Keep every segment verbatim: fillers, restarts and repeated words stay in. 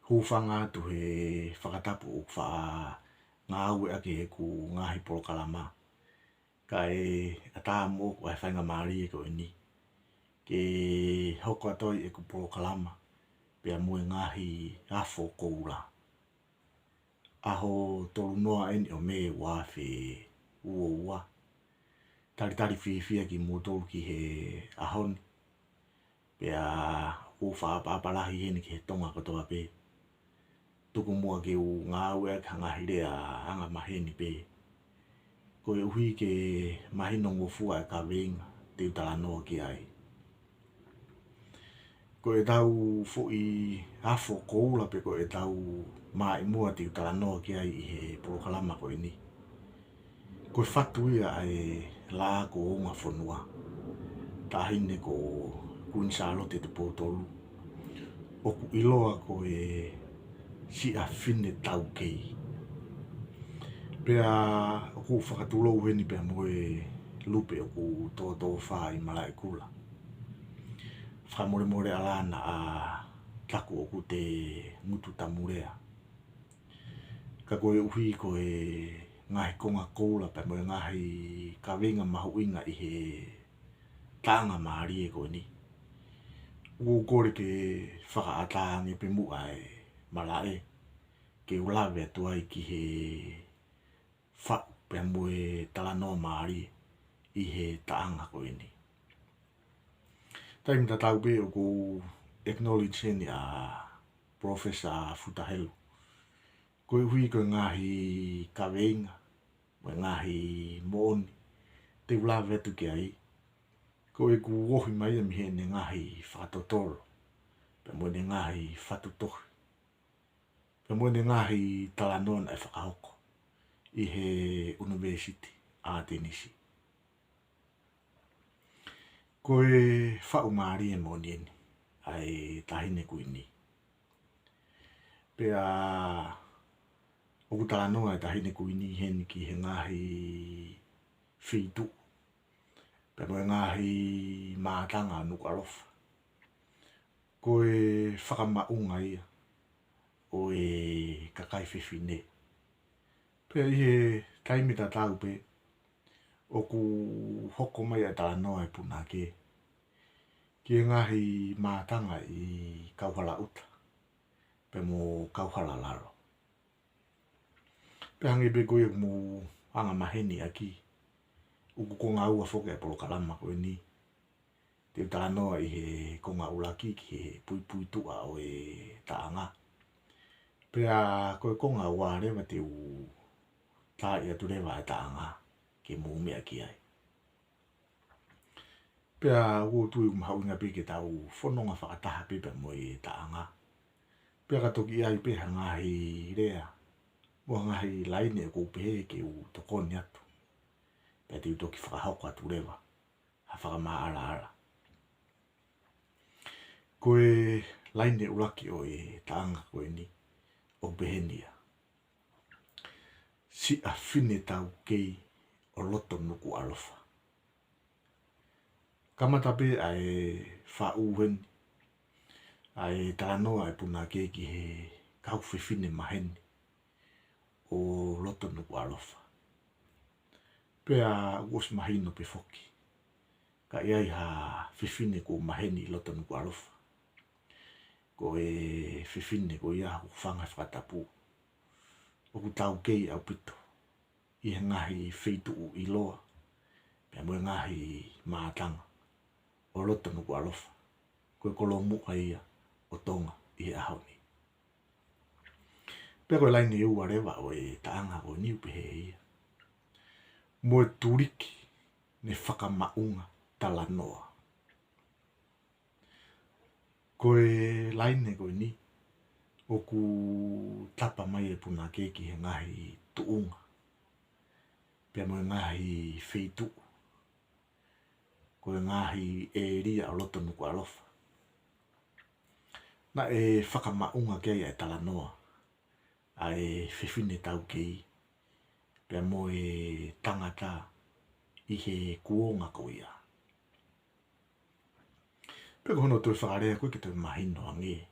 Hūfanga atu he fakatapu ʻoku faʻa ngāueʻaki ʻeku ngaahi polokalama. Kae ʻatā moʻoku ʻa e faingamālie ko eni ke hoko atu ai ʻeku polokalama pea mo e ngaahi afo koula. ʻAho tolu noa eni ʻo Mē ua afe ua ua. Talitali fiefia kimoutolu ki he ʻaho ni. Pea ʻoku ou fakaʻapaʻapa lahi heni ki he Tonga kotoa pē. Tuku muʻa ke u ngāueʻaki ha ngaahi lea angamaheni pē, koeʻuhi ke mahinongofua e kaveinga te u talanoa ki ai. Ko ʻetau foʻi afo koula pe ko ʻetau maʻimoa te u talanoa ki ai ʻi he polokalama ko eni, ko e fatu ia ʻa e Laʻā kuo Unga Fonua, Taʻahine ko Kuini Sālote Tupou Tolu, ʻoku ʻiloa ko e Siʻa Fine Taukei. Pea ʻoku ou fakatulou heni pea mo e lupe ʻoku tōtōfā ʻi Malaʻekula. Fakamolemole ʻalā naʻa taku ʻoku te ngutu tamu lea. Ka koeʻuhi ko e ngaahi konga koula pea mo e ngaahi kaveinga mahuʻinga ʻi he taʻanga mālie ko eni, ʻoku ou kole ke fakaʻatā ange pē muʻa e malaʻe ke u lave atu ai ki he faʻu pea mo e talanoa mālie ʻi he taʻanga ko eni. Taimi tatau pē ʻoku ou acknowledge heni ʻa Professor Futa Helu, koeʻuhi ko e ngaahi kaveinga mo e ngaahi moʻoni te u lave atu ki ai, ko ʻeku ohi mai ia mei heʻene ngaahi fakatotolo pea mo ʻene ngaahi fatu tohi pea mo ʻene ngaahi talanoa naʻe fakahoko ʻi he ʻUnivēsiti ʻAtenisi. Ko e faʻu mālie moʻoni eni ʻa e Taʻahine Kuini. Pea ʻoku talanoa e Taʻahine Kuini heni ki he ngaahi feituʻu pea mo e ngaahi mātanga ʻo Nukuʻalofa. Ko e fakamaʻunga ia ʻo e kakai fefine. Pea ʻi he taimi tatau pē, ʻoku hoko mai ʻa e talanoa ʻa e punake ki he ngaahi mātanga ʻi Kauhalaʻuta pea mo Kauhalalalo. Pea hangē pē ko ia ʻoku mou angamaheni ʻaki, ʻoku konga ua foki ʻa e polokalama ko eni. Te u talanoa ʻi he konga ʻuluaki ki he puipuituʻa ʻo e taʻanga. Pea ko e konga ua leva te u taaʻi atu leva e taʻanga ke mou meʻa ki ai. Pea ʻoku ou tui ʻoku mahuʻinga pē ke tau fononga fakataha pē pea mo e taʻanga. Pea ka toki ʻi ai pē ha ngaahi lea mo ha ngaahi laine ʻoku ou pehē ke u tokoni atu, pea te u toki fakahoko atu leva ha fakamaʻalaʻala. Ko e laine ʻuluaki ʻo e taʻanga ko eni ʻoku peheni ia: Siʻa Fine Taukei ʻo loto Nukuʻalofa. Kamata pē ʻa e faʻu heni ʻa e talanoa ʻa e punake ki he kau fefine maheni ʻo loto Nukuʻalofa. Pea ʻoku ʻosi mahino pē foki, ka ʻi ai ha fefine kuo maheni ʻi loto Nukuʻalofa, ko e fefine ko ia ʻoku hūfanga he fakatapu, ʻoku taukei ʻaupito ʻi he ngaahi feituʻu ʻiloa pea mo e ngaahi mātanga ʻo loto Nukuʻalofa. Ko e kolomuʻa ia ʻo Tonga ʻi he ʻaho ni. Pea ko e laine ua leva ʻo e taʻanga ko eni ʻoku pehē ia: Mo e tuliki ne fakamaʻunga talanoa. Ko e laine ko eni ʻoku tapa mai e punake ki he ngaahi tuʻunga pea mo e ngaahi feituʻu, ko e ngaahi ʻēlia ʻo loto Nukuʻalofa, naʻe fakamaʻunga ki ai ʻa e talanoa ʻa e fefine taukei pea mo e tangata ʻi he kuonga ko ia. Pea ko hono toe fakalea ko ē ke toe mahino ange,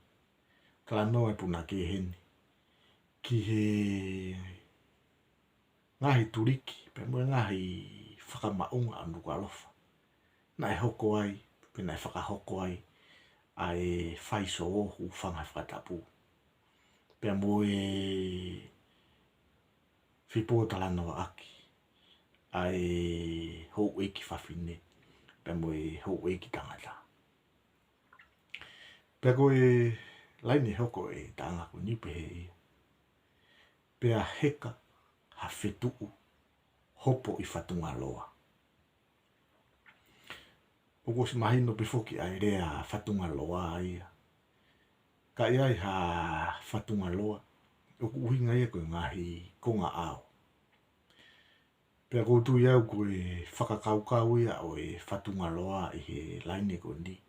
talanoa e punake heni ki he ngaahi tuliki, pea mo e ngaahi fakamaʻunga ʻo Nukuʻalofa naʻe hoko ai, pe naʻe fakahoko ai ʻa e fai sō, hūfanga he fakatapu, pea mo e fepōtalanoaʻaki ʻa e houʻeiki fafine pea mo e houʻeiki tangata. Pea ko e laine hoko e taʻanga ko eni pehē ia: Pea heka ha fetuʻu hopo ʻi Fatungaloa. ʻOku ʻosi mahino pē foki ʻa e lea Fatungaloa ia. Ka ʻi ai ha Fatungaloa, ʻoku ʻuhinga ia ko e ngaahi konga ʻao. Pea ʻoku ou tui au ko e fakakaukau ia ʻo e Fatungaloa ʻi he laine ko eni.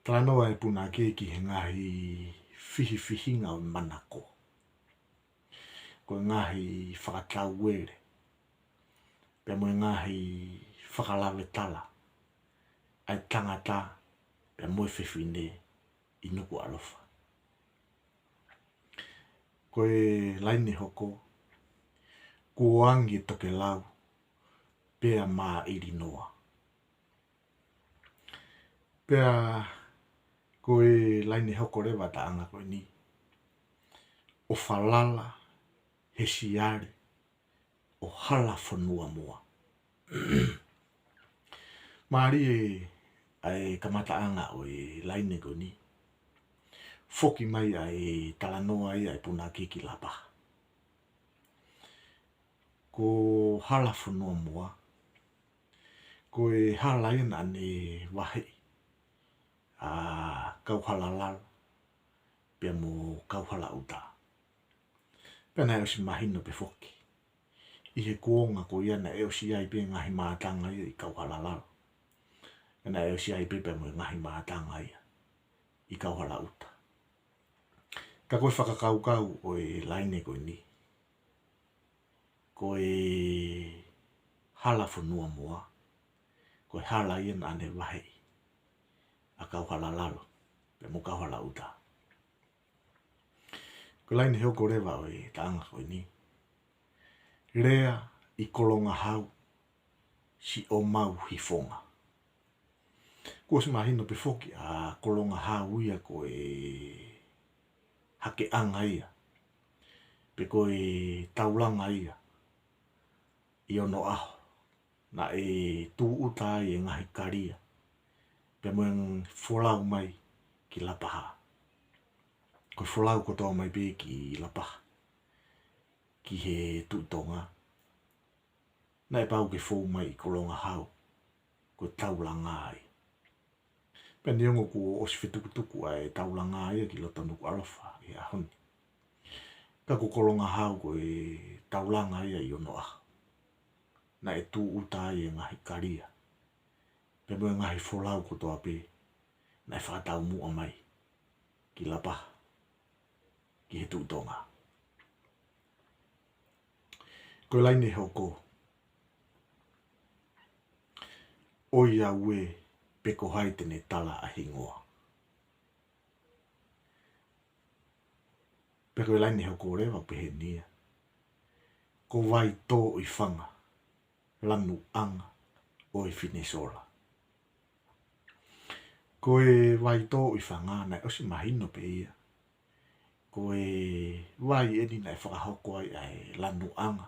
Talanoa e punake ki he ngaahi fihifihinga ʻo e manako, ko e ngaahi fakatauele, pea mo e ngaahi fakalavetala ʻa e tangata pea mo e fefine ʻi Nukuʻalofa. Ko e laine hoko: Kuo angi e tokelau pea māʻili noa. Pea ko e laine hoko leva taʻanga ko eni: ʻO falala he siale ʻo hala fonua moa. Mālie ʻa e kamataʻanga ʻo e laine ko eni. Foki mai ʻa e talanoa ia ʻa e punake ki Lapaha. Ko Halafonuamoa, ko e hala ia naʻa ne vaheʻi ʻa Kauhalalalo pea mo Kauhalaʻuta. Pea naʻe ʻosi mahino pē foki ʻi he kuonga ko ia naʻe ʻosi ʻi ai pē ngaahi mātanga ia ʻi Kauhalalalo, pea naʻe ʻosi ʻi ai pē pea mo e ngaahi mātanga ia ʻi Kauhalaʻuta. Ka ko e fakakaukau ʻo e laine ko eni, ko e Halafonuamoa, ko e hala ia naʻa ne vaheʻi ʻa Kauhalalalo pea mo Kauhalaʻuta. Ko e laine hoko leva ʻo e taʻanga ko eni: Lea ʻi Kolongahau siʻomau hifonga. Kuo ʻosi mahino pē foki ʻa Kolongahau ia ko e hakeʻanga ia, pe ko e taulanga ia ʻi Onoʻaho, naʻe tūʻuta ai e ngaahi kalia pea mo e folau mai ki Lapaha. Ko e folau kotoa mai pē ki Lapaha, ki he Tuʻi Tonga, naʻe pau ke fou mai ʻi Kolongahau ko e taulanga ia. Pea neongo kuo ʻosi fetukutuku ʻa e taulanga ia ki loto Nukuʻalofa he ʻaho ni, ka ko Kolongahau ko e taulanga ia ʻi Onoʻaho, naʻe tūʻuta ai e ngaahi kalia pea mo e ngaahi folau kotoa pē naʻe fakataumuʻa mai ki Lapaha, ki he Tuʻi Tonga. Ko e laine hoko: ʻOiauē, pe ko hai te ne tala ʻa e hingoa. Pea ko e laine hoko leva pehē ni ia: Ko Vaitōifanga, lanuʻanga ʻo e Finesola. Ko e Vaitōifanga naʻe ʻosi mahino pē ia, ko e vai eni naʻe fakahoko ai ʻa e lanuʻanga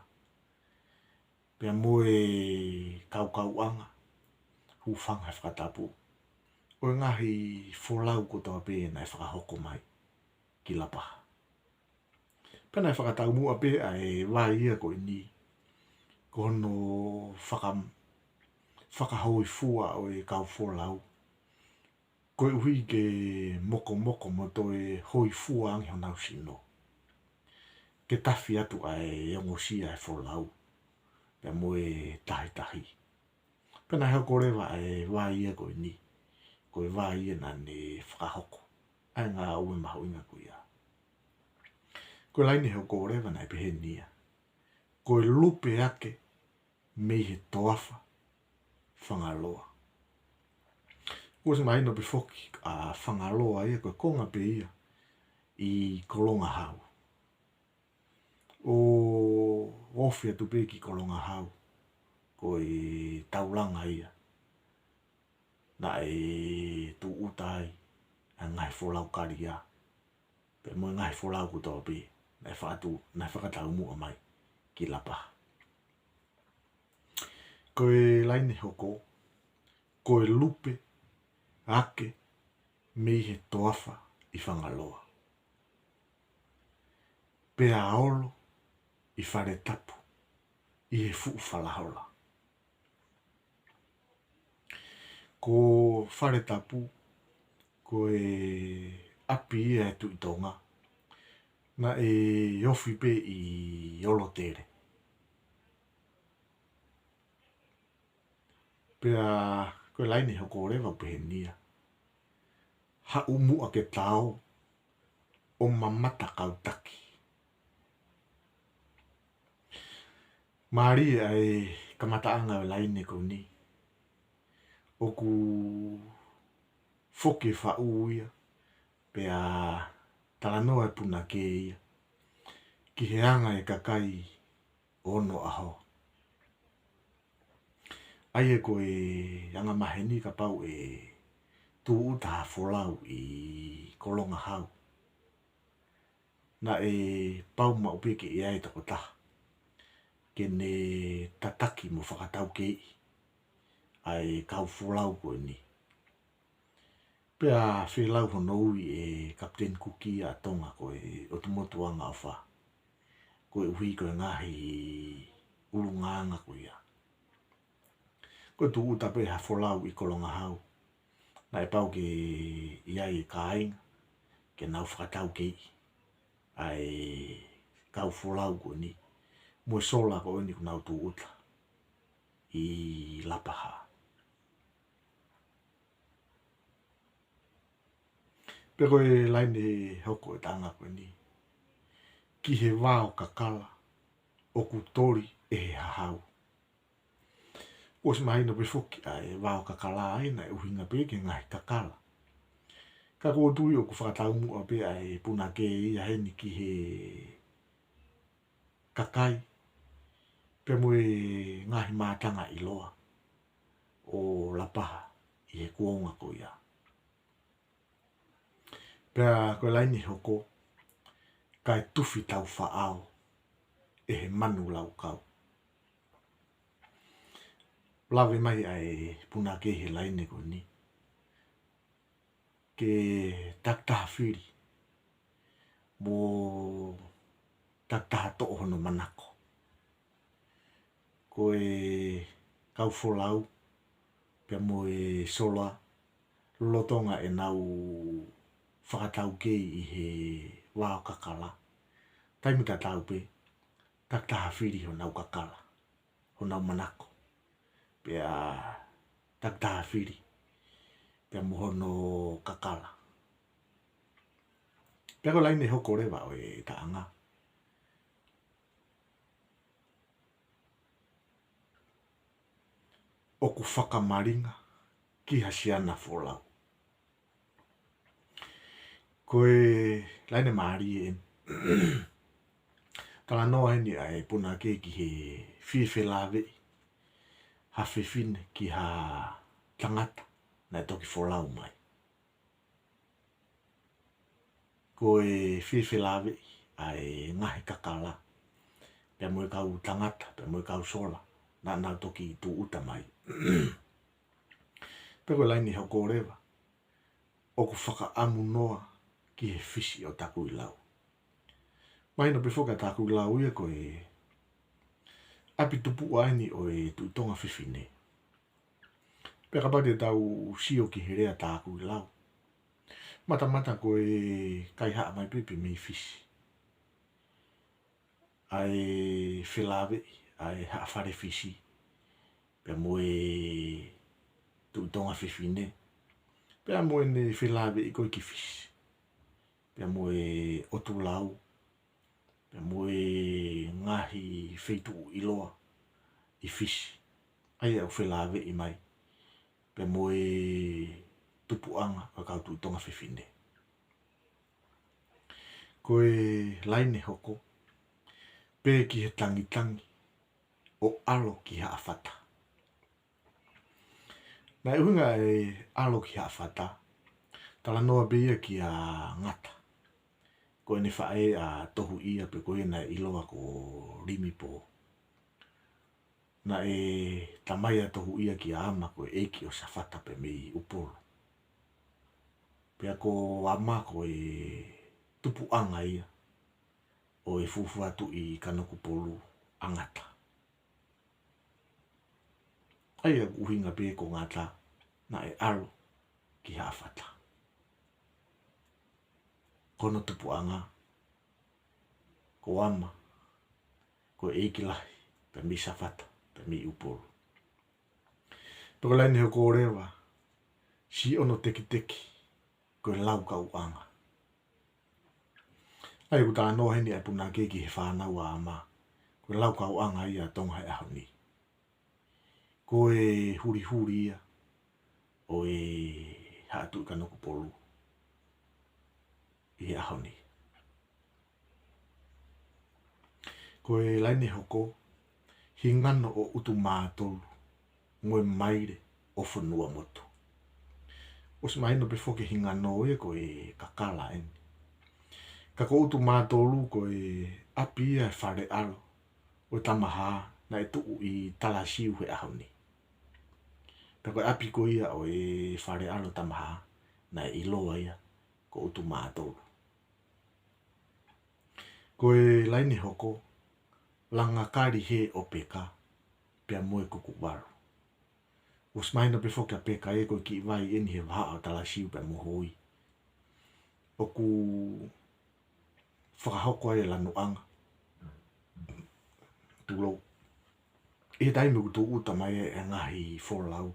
pea mo e kaukauʻanga, hūfanga he fakatapu, ʻo e ngaahi folau kotoa pē naʻe fakahoko mai ki Lapaha. Pea naʻe fakataumuʻa pē ʻa e vai ia ko eni ko hono faka-, fakahōifua ʻo e kau folau, koeʻuhi ke mokomoko mo toe hōifua ange honau sino, ke tafi atu ʻa e ongosia ʻa e folau pea mo e tahitahi. Pea naʻe hoko leva ʻa e vai ia ko eni ko e vai ia naʻa ne fakahoko ʻa e ngāue mahuʻinga ko ia. Ko e laine hoko leva naʻe pehē ni ia: Ko e Lupeake mei he Toafa Fangaloa. Kuo ʻosi mahino pē foki ʻa Fangaloa ia ko e konga pē ia ʻi Kolongahau. ʻO ofi atu pē ki Kolongahau, ko e taulanga ia naʻe tūʻuta ai ʻa e ngaahi folau kalia, pea mo e ngaahi folau kotoa pē naʻe fakatu-, naʻe fakataumuʻa mai ki Lapaha. Ko e laine hoko, ko e lupe ake mei he toafa ʻi Fangaloa, pea olo ʻi Faletapu ʻi he fuʻu falahola. Ko Faletapu, ko e ʻapi ia ʻo e Tuʻi Tonga naʻe ofi pē ʻi Olotele. Pea ko e laine hoko leva ʻoku peheni ia: Haʻu muʻa ke tao ʻo mamata kau taki. Mālie ʻa e kamataʻanga ʻo e laine ko eni. ʻOku foki e faʻu ia, pea talanoa e punake ia ki he anga e kakai ʻo onoʻaho. ʻA ia ko e angamaheni kapau ʻe tūʻuta ha folau ʻi Kolongahau, naʻe pau maʻu pē ke ʻi ai e tokotaha ke ne tataki mo fakataukeiʻi ʻa e kau folau ko eni. Pea felau hono ui ʻe Kapiteni Kuki ʻa Tonga ko e ʻOtu Motu Angaʻofa, koeʻuhi ko e ngaahi ʻulungaanga ko ia. Ko e tūʻuta pē ha folau ʻi Kolongahau, naʻe pau ke ʻi ai e kāinga ke nau fakataukeiʻi ʻa e kau folau ko eni mo e sola ko eni kuo nau tūʻuta ʻi Lapaha. Pea ko e laine hoko e taʻanga ko eni: Ki he vao kakala ʻoku toli ʻe he hahau. ʻOsi mahino pē foki ʻa e vao kakala ʻa ia naʻe ʻuhinga pē ki he ngaahi kakala. Ka ʻoku ou tui ʻoku fakataumuʻa pē ʻa e punake ia heni ki he kakai pea mo e ngaahi mātanga ʻiloa ʻo Lapaha ʻi he kuonga ko ia. Pea ko e laine hoko: Kae tufi taufaʻao ʻe he manu laukau. Lave mai ʻa e punake he laine ko eni ke takitaha fili mo takitaha toʻo hono manako. Ko e kau folau pea mo e sola, lolotonga ʻenau fakataukei ʻi he vao kakala, taimi tatau pē takitaha fili honau kakala, honau manako, pea takitaha fili pea mo hono kakala. Pea ko e laine hoko leva ʻo e taʻanga: ʻOku fakamalinga ki ha siana folau. Ko e laine mālie eni. Talanoa heni ʻa e punake ki he fie felāveʻi ha fefine ki ha tangata naʻe toki folau mai. Ko e fie felāveʻi ʻa e ngaahi kakala pea mo e kau tangata pea mo e kau sola naʻa nau toki tūʻuta mai. Pea ko e laine hoko leva: ʻOku fakaʻamu noa ki he fisi ʻo Takuilau. Mahino pē foki ʻa Takuilau ia ko e ʻapi tupuʻa eni ʻo e Tuʻi Tonga Fefine. Pea kapau te tau sio ki he lea Takuilau, matamata ko e kaihaʻa mai pē pē mei Fisi ʻa e felāveʻi ʻa e Haʻa Fale Fisi pea mo e Tuʻi Tonga Fefine, pea mo ʻene felāveʻi ko ē ki Fisi, pea mo e ʻOtu Lau, pea mo e ngaahi feituʻu ʻiloa ʻi Fisi, ʻa ia ʻoku felāveʻi mai pea mo e tupuʻanga ʻo e kau Tuʻi Tonga Fefine. Ko e laine hoko, pē ki he tangitangi ʻo ʻAlo ki Haʻafata. Naʻe ʻuhinga e ʻAlo ki Haʻafata, talanoa pē ia kia Ngata. Ko ʻene faʻē ʻa Tohuʻia, pea ko ia naʻe ʻiloa ko Limipō. Naʻe tamai ʻa Tohuʻia kia Ama, ko e ʻeiki ʻo Safata pea mei ʻUpolu. Pea ko Ama ko e tupuʻanga ia ʻo e fuofua Tuʻi Kanokupolu ʻa Ngata. ʻA ia ʻoku ʻuhinga pē ko Ngata naʻe ʻAlo ki Haʻafata. Ko hono tupuʻanga ko Ama, ko e ʻeiki lahi pea mei Safata pea mei ʻUpolu. Pea ko e laine hoko leva, siʻono tekiteki, ko e Laukauʻanga. ʻA ia ʻoku talanoa heni ʻa e punake ki he fānau ʻa Ama, ko e Laukauʻanga ia ʻa Tonga he ʻaho ni. Ko e hulihuli ia ʻo e Haʻa Tuʻi Kanokupolu ʻi he ʻaho ni. Ko e laine hoko, hingano ʻo ʻUtumātolu mo e maile ʻo Fonuamotu. ʻOsi mahino pē foki hingano ia ko e kakala eni. Ka ko ʻUtumātolu ko e ʻapi ia e fale ʻalo ʻo e Tamahā naʻe tuʻu ʻi Talasiu he ʻaho ni. Pea ko e ʻapi ko ia ʻo e fale ʻalo Tamahā naʻe ʻiloa ia ko ʻUtumātolu. Ko e laine hoko, langa kali hē ʻo Peka pea mo e Kukuvalu. ʻOsi mahino pē foki ʻa Peka ia ko e kiʻi vai eni he vahaʻa ʻo Talasiu pea mo Hoi. ʻOku fakahoko ai e lanuʻanga, tulou, ʻi he taimi ʻoku tūʻuta mai ai e ngaahi folau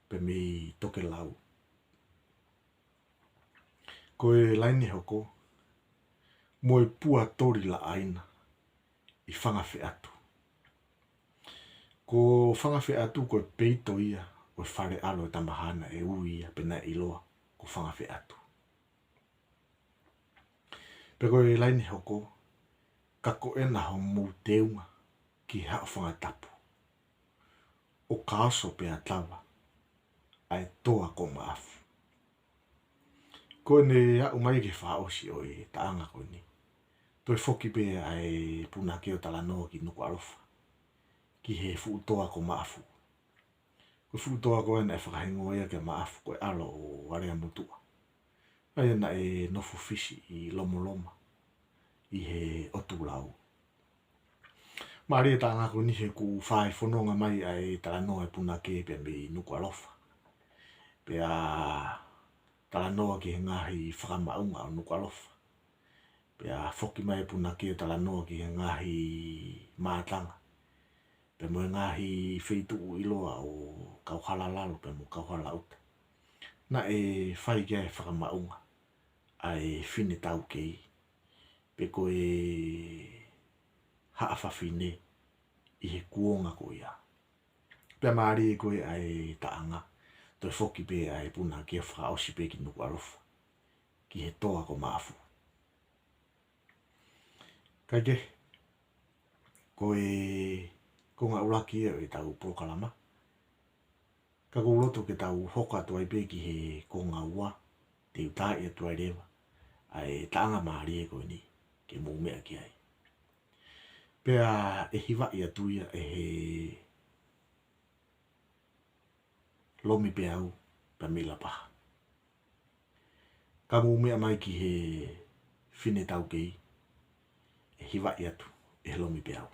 pea mei Tokelau. Ko e laine hoko, mo e Puatoli Laʻaina ʻi Fangafeʻatu. Ko Fangafeʻatu ko e peito ia ʻo e fale ʻalo ʻo e Tamahā naʻe ui ia pea naʻe ʻiloa ko Fangafeʻatu. Pea ko e laine hoko, ka ko ena homou teunga ki Haʻofangatapu, ʻo ka oso pea tava ʻa e toa ko Maʻafu. Ko ʻene aʻu mai ki he fakaʻosi ʻo e taʻanga ko eni, toe foki pē ʻa e punake ʻo talanoa ki Nukuʻalofa, ki he fuʻu toa ko Maʻafu. Ko e fuʻu toa ko ē naʻe fakahingoa ia kia Maʻafu ko e ʻalo ʻo Aleamotuʻa, ʻa ia naʻe nofo fisi ʻi Lomoloma ʻi he ʻotu lau. Mālie e taʻanga ko eni he ʻoku fai fononga mai ʻa e talanoa e punake pea mei Nukuʻalofa. Pea talanoa ki he ngaahi fakamaʻunga ʻo Nukuʻalofa. Pea foki mai e punake ʻo talanoa ki he ngaahi mātanga pea mo e ngaahi feituʻu ʻiloa ʻo Kauhala Lalo pea mo Kauhala ʻUta, naʻe fai ki ai e fakamaʻunga ʻa e fine taukei, pe ko e haʻa fafine ʻi he kuonga ko ia. Pea mālie ko ē ʻa e taʻanga, toe foki pē ʻa e punake ʻo fakaʻosi pē ki Nukuʻalofa, ki he toa ko Maʻafu. Kae kehe, ko e konga ʻuluaki ia ʻo ʻetau polokalama. Ka ʻoku ou loto ke tau hoko atu ai pē ki he konga ua, te u taaʻi atu ai leva ʻa e taʻanga mālie ko eni ke mou meʻa ki ai. Pea ʻe hivaʻi atu ia ʻe he Lomipeau pea mei Lapaha. Ka mou meʻa mai ki he fine taukei, ʻe hivaʻi atu ʻe he Lomipeau.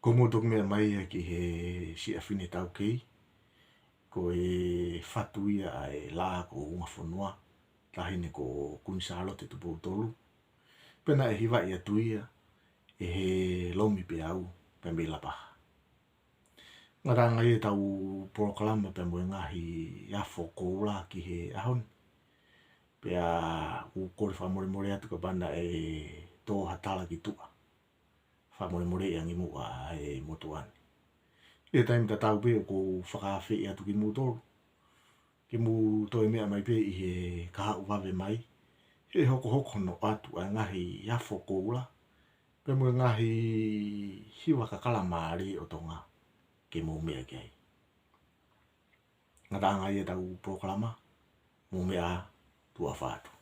Ko mou toki meʻa mai ia ki he Siʻa Fine Taukei, ko e fatu ia ʻa e Laʻā ko Ungafonua, Taʻahine ko Kuini Sālote Tupou Tolu. Pea naʻe hivaʻi atu ia ʻe he Lomipeau pea mei Lapaha. Ngataʻanga ia ʻetau polokalama pea mo e ngaahi afo koula ki he ʻaho ni. Pea ʻoku ou kole fakamolemole atu kapau naʻe tō ha tala ki tuʻa. Fakamolemoleʻi ange muʻa ʻa e motuʻa ni. ʻI he taimi tatau pē ʻoku ou fakaafeʻi atu kimoutolu ke mou toe meʻa mai pē ʻi he kahaʻu vave mai, he hokohoko hono ʻoatu ʻa e ngaahi afo koula pea mo e ngaahi hiva kakala mālie ʻo Tonga ke mou meʻa ki ai. Ngataʻanga ia ʻetau polokalama, mou meʻa ā, tuʻa ʻofa atu.